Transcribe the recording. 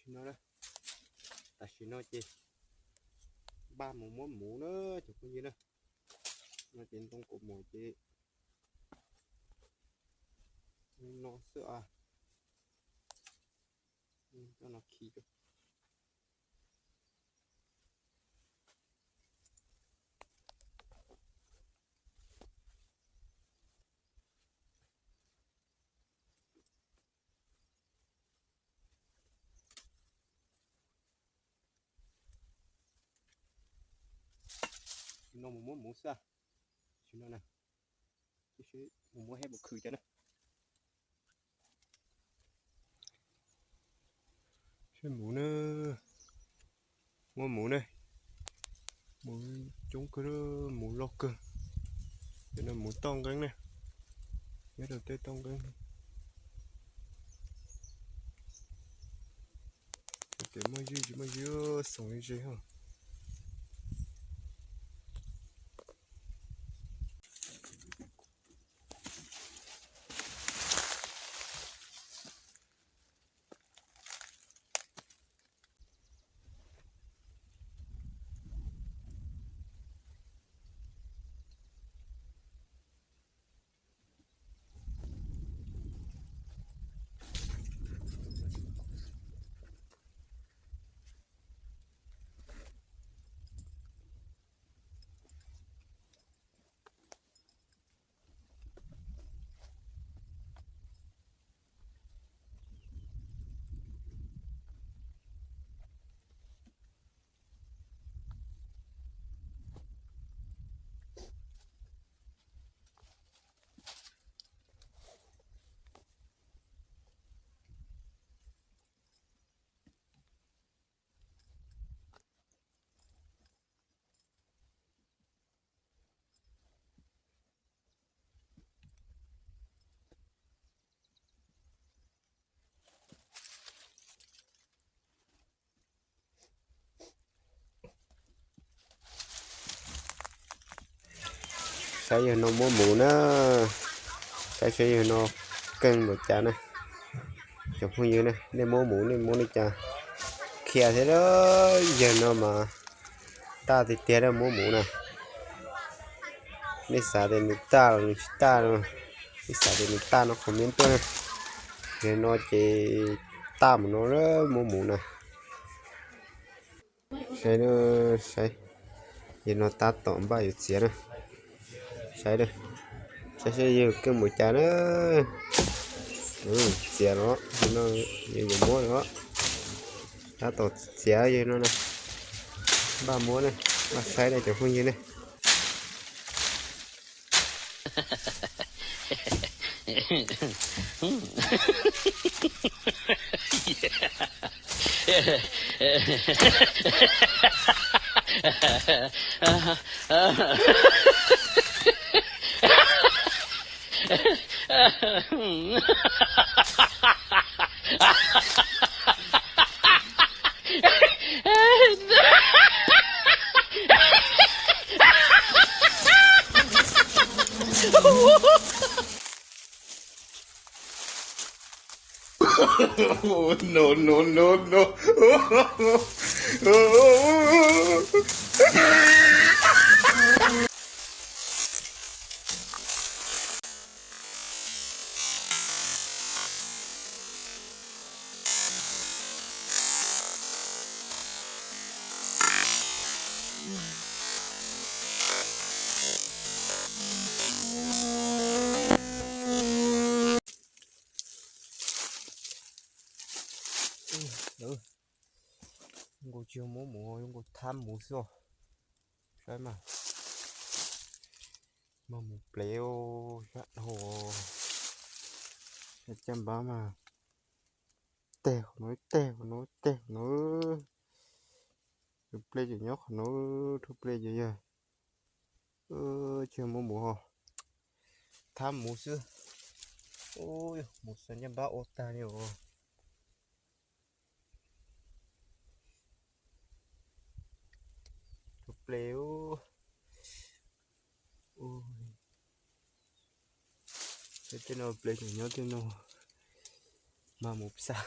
No, tam sim no ces npaj mus muab muv na cov phooj ywg na. No ces ntoo kaus mom ces no xwb as. Coj no khi. No mus muab muv xwb. Tam sim no na, mus muab hej mus khwv cov na. Seb muv na, muab muv na, muv coob kawg, muv loj kawg. Cov no muv toj nqeeb na, nyob rau tej toj nqeeb. Ces muaj ywj tsis muaj ywj xoom li ze ho. Saib yawg no muab mus na, saib saib yawg no keej npaum cas na. Cov phooj ywg na, nej muab mus nej muab li cas, qhia thiab. Yawg no mas taj tiag tiag na, muab mus na. Nej xav tias nws taj los nws tsis taj no, nej xav tias nws taj no comment tuaj na. Yawg no ces taj mus no, muab mus na. Saib, saib, yawg no tab tom npaj yuav txiav na. Saib, saib saib yawg keej npaum cas na. Txiav los no, yawg yuav muab los, tab tom txiav yawg no na. Npaj muab na, npaj saib na cov phooj ywg ne. No, no, no, no. Nkaus tsis muab mus, nkaus thab mus xwb os. Saib mas, mas mus plev sab dhau. Caj npab mas teg qhov no, teg qhov no, teg qhov no. Tus ple ces nyob qhov no, tus ple ces yog, tsis muab mus ho, thab mus xwb. Mus xav caj npab ua tag li os. Tus ple, tej no ple tseem nyob tej no, mas mus pab.